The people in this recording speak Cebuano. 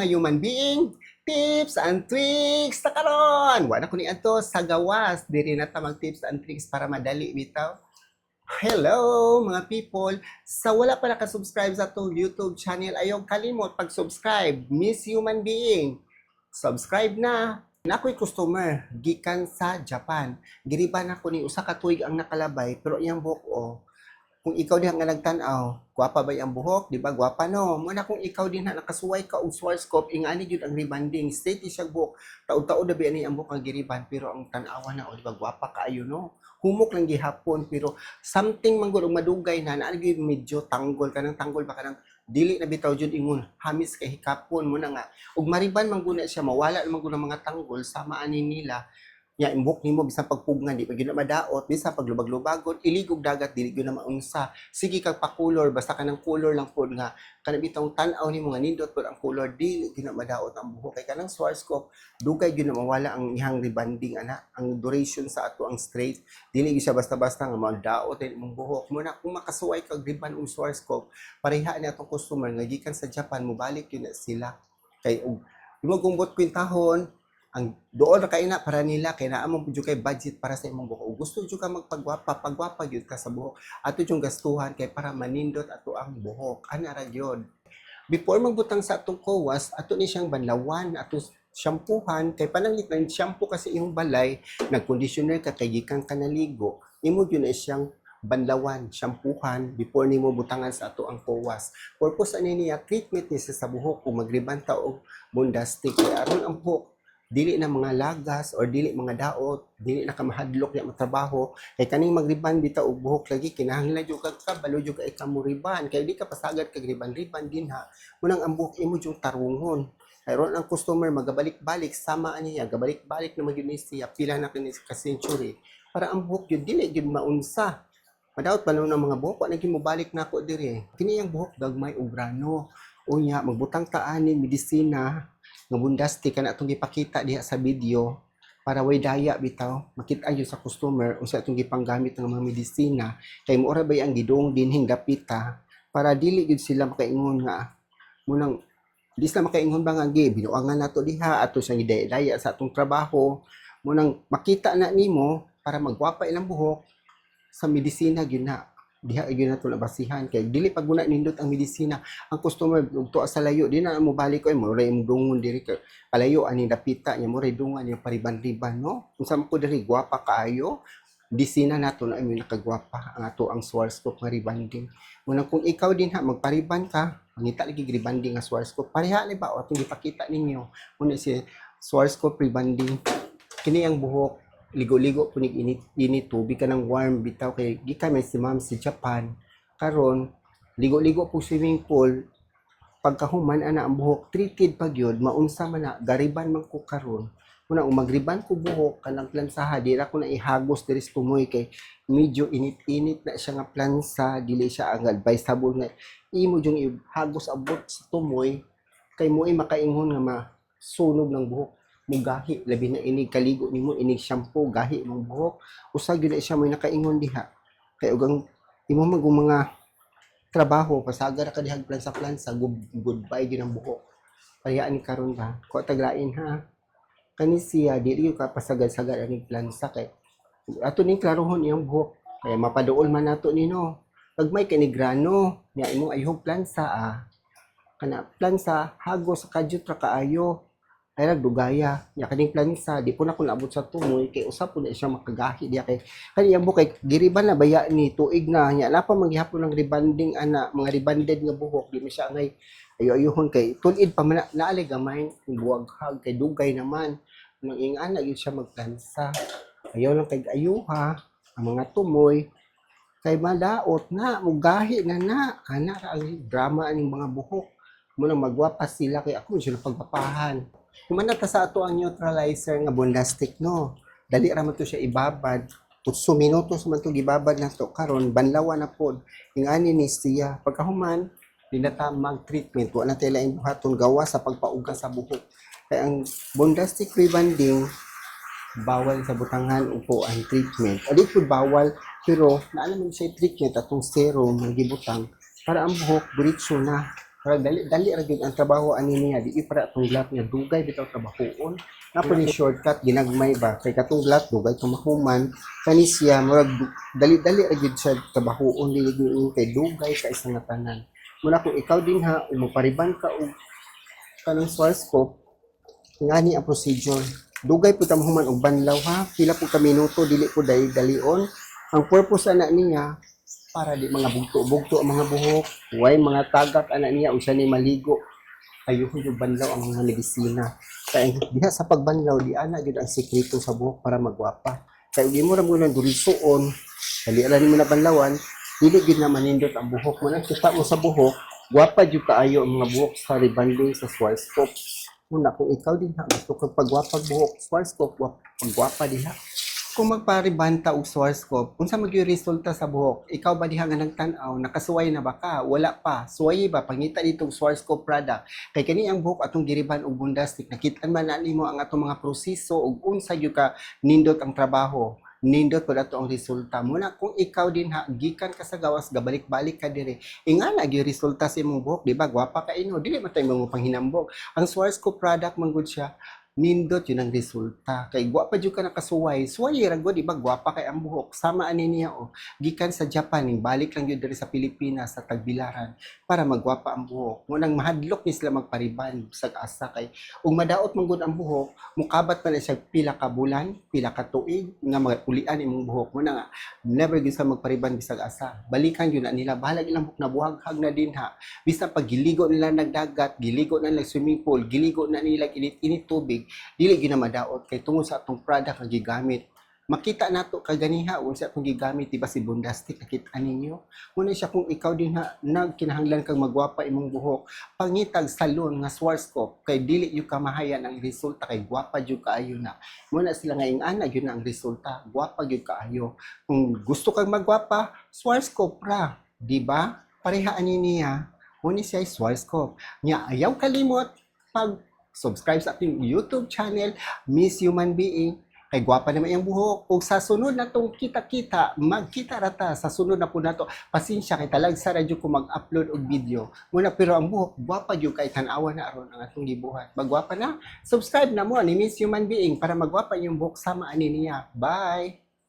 Human being, tips and tricks ta karon. Wa na ko ni adto sa gawas, diri na ta mag tips and tricks para madali bitaw. Hello, mga people! Sa wala pa nakasubscribe sa atong YouTube channel, ayaw kalimot pag-subscribe. Miss Human Being. Subscribe na! Naa ko'y customer gikan sa Japan. Giriban ako ni usa ka tuig ang nakalabay, pero iyang buhok, oh. Kung ikaw diha nga nagtan-aw, gwapa ba iyang buhok? Di ba gwapa, no? Muna kung ikaw din ha nakasuway ka og Schwarzkopf, ingani gyud ang rebanding, straight siya buhok. Taud-taud na biya ni ang buhok ang giriban, pero ang tan-awa na, oh, di ba gwapa kaayo, no? Humok lang gihapon, pero something man gud og madugay na naa gyud medyo tanggol, kanang tanggol ba, kanang dili na bitaw jud ingon hamis kay hikapon mo na nga ug mariban man gud na siya, mawala man gud ang mga tanggol sama ani nila nya imbok nimo. Bisan pagpugngan, di pa gyud na madaot, bisan paglubag-lubagon, iligog dagat, dili gyud na maunsa. Sige kag pakulor, basta kanang color lang pod nga kanang bitong tan-aw nimo nga nindot pod ang color, dili gyud na madaot ang buhok kay kanang Schwarzkopf, dugay gyud na mawala ang ihang rebanding ana. Ang duration sa ato ang straight, dili gyud siya basta-basta nga madaot din imong buhok mo na. Kung makasuway kag riban og Schwarzkopf, pareha ni atong customer nga gikan sa Japan, mobalik gyud na sila kay og imo gumbot kwintahon ang doon ra kay na para nila kay naa man pud kay budget para sa imong buhok. Ug gusto jud ka magpagwapa, pagwapa gyud ka sa buhok. Ato yung gastuhan kay para manindot ato ang buhok. Ana ra gyud. Before magbutang sa atong kowas, ato ni siyang banlawan, ato shampoohan kay pananglit ng shampoo kasi imong balay, nag-conditioner ka kay gikan ka naligo, imo gyud na siyang banlawan, shampoohan before nimo butangan sa ato ang kowas. Purpose ani niya, treatment ni siya sa buhok kung magriban ta og Bondastic kay aron ang buhok dili na mga lagas or dili mga daot, dili na ka mahadlok ya matrabaho kay kaning magriban bitaw og buhok lagi kinahanglan jud kag kabalo jud kay ka mo riban kay di ka pasagad kag riban-riban din ha. Munang ang buhok imo jung tarungon. Kay ang customer magabalik-balik sama ani niya, gabalik-balik na magyud ni siya pila na kini ka century para ang buhok jud dili jud maunsa. Madaot pa ng mga buhok, wa na gyud mobalik nako diri. Kini ang buhok gagmay og grano. Unya magbutang ta ani medisina nga Bondastic kana atong gipakita diha sa video para way daya bitaw, makita gyud sa customer unsa atong gipanggamit ng mga medisina kay mura bay ang gidong dinhing dapita para dili gyud sila makaingon nga munang di sila makaingon ba nga gi binuangan nato diha, ato siyang gidaya sa atong trabaho. Munang makita na nimo para magwapa ilang buhok sa medisina gyud na diha gyud nato nabasihan kay dili pag guna nindot ang medisina, ang customer ug tuwa sa layo di na mo balik ko mo ray imong dungon diri kay kalayo ani dapita niya mo ray dungan niya pariban-riban, no? Unsa man ko diri, gwapa kaayo medisina nato na imo nakagwapa ang ato ang Schwarzkopf nga rebanding. Munang kung ikaw din ha magpariban ka, mangita lagi rebanding nga Schwarzkopf, pareha ni ba o atong gipakita ninyo muna si Schwarzkopf rebanding. Kini ang buhok ligo-ligo punig init init tubig ka ng warm bitaw kay gikan man si ma'am sa Japan. Karon ligo-ligo po swimming pool, pagkahuman ana ang buhok treated pa gyud, maunsa man na gariban man ko karon. Muna ug magriban ko buhok kanang plansaha, di ra ko na ihagos diri sa tumoy kay medyo init-init na siya nga plansa. Dili siya ang advisable nga imo jung ihagos abot sa tumoy kay mo ay makaingon nga masunog ng buhok, mugahi, labi na inig kaligo nimo, inig shampoo, gahi imong buhok. Usa gyud na siya may nakaingon diha kay ug ang imo man mga trabaho pasaga ra ka diha plansa plansa, goodbye gyud ang buhok. Parehaan ni karon ba ko taglain ha. Kani siya dili gyud ka pasagad-sagad ani plansa kay ato ning klarohon iyang buhok kay mapaduol man nato nino pag may kani grano nya imong ayhog plansa, ah, kana plansa hagos sa kadyot ra kaayo ay nagdugaya nya kaning plansa di po na ko naabot sa tumoy kay usa po na siya makagahi diya kay kani iyang buhok kay giriban na baya ni tuig na nya na pa maghihapon ng rebanding ana, mga rebanded nga buhok di mo siya angay ayo-ayohon kay tul-id pa man na naalay gamay buwaghag kay dugay naman nang ingana gyud siya magplansa. Ayaw lang kay ayuha ang mga tumoy kay madaot na, mugahi na na ana ra ang drama aning mga buhok. Muna magwapa sila kay ako sila pagpapahan. Humana ta sa ato ang neutralizer nga Bondastic, no? Dali ra man to siya ibabad. 8 minutos man to gibabad na to. Karon banlawan na pod. Ingani ni siya. Pagkahuman, di na ta mag-treatment. Wa na tayo laing buhaton gawa sa pagpauga sa buhok. Kay ang Bondastic rebanding bawal sa butangan upo ang treatment. O di po bawal, pero naalaman siya treatment atong serum nga gibutang para ang buhok diretso na. Murag dali dali ra gyud ang trabaho ani niya. Di para atong glatt nga dugay bitaw trabahoon. Na po ni shortcut ginagmay ba kay katong glatt dugay tumahuman, kani siya murag dali-dali ra gyud siya trabahoon, dili gyud kay dugay ka isa nga tanan. Muna kung ikaw din ha ug mopariban ka og kanang Schwarzkopf, ngani ang procedure. Dugay pud ta mahuman og banlaw ha, pila pud ka minuto, dili po dali dalion. Ang purpose ana niya para di mga bugto-bugto ang mga buhok, way mga tagak ana niya unsa ni maligo. Ayuhon yung banlaw ang mga medisina. Kay diha sa pagbanlaw, di ana gyud ang sekreto sa buhok para magwapa. Kay ug imo ra mo nang dulisuon, dali ra nimo na banlawan, dili gyud na manindot ang buhok mo. Nang kita mo sa buhok, gwapa jud kaayo ang mga buhok sa rebanding sa Schwarzkopf. Una, kung ikaw din ha, gusto kang pagwapag buhok, Schwarzkopf, pagwapa diha. Kung magparibanta og Schwarzkopf, unsa man gyud resulta sa buhok? Ikaw ba diha nga nagtan-aw, nakasuway na ba ka? Wala pa. Suway ba? Pangita dito og Schwarzkopf product. Kay kani ang buhok atong giriban og Bondastic, nakit-an man na nimo ang atong mga proseso ug unsa gyud ka nindot ang trabaho, nindot pud ato ang resulta. Muna kung ikaw din ha, gikan ka sa gawas, gabalik-balik ka dire, ingana gyud resulta sa imong buhok, di ba? Gwapa ka ino, dili man tayo mga panghinambok. Ang Schwarzkopf product man gud siya, nindot yun ang resulta. Kay gwapa jud ka nakasuway, suway ra gud, di ba? Gwapa kay ang buhok. Sama ani niya oh. Gikan sa Japan, ning balik lang gyud diri sa Pilipinas sa Tagbilaran para magwapa ang buhok. Munang mahadlok ni sila magpariban sa asa kay ug madaot man gud ang buhok, mukabat pa na siya pila ka bulan, pila ka tuig nga magulian imong buhok. Muna nga never gyud sa magpariban bisag asa. Balikan gyud na nila, bahalag ilang buhok na buhaghag na din ha. Bisan pag giligo nila nagdagat, giligo na nila swimming pool, giligo na nila init-init tubig, dili gyud na madaot kay tungod sa atong product nga gigamit. Makita nato kaganiha unsa atong gigamit, di ba, si Bondastic, nakita ninyo. Muna siya kung ikaw din ha nagkinahanglan kang magwapa imong buhok, pangitag salon nga Schwarzkopf kay dili gyud kamahayan ang resulta kay gwapa jud kaayo na. Muna sila nga ingana gyud na ang resulta, gwapa gyud kaayo. Kung gusto kang magwapa, Schwarzkopf ra, di ba? Pareha ani niya. Muna siya Schwarzkopf. Nya ayaw kalimot pag subscribe sa ating YouTube channel, Miss Human Being. Kay gwapa naman iyang buhok. Ug sa sunod na tong kita-kita, magkita rata sa sunod na po nato. Pasensya kay talagsa ra jud ko mag-upload og video. Muna pero ang buhok gwapa jud kay tan-awa na aron ang atong gibuhat. Magwapa na. Subscribe na mo ni Miss Human Being para magwapa yung buhok sama ani niya. Bye.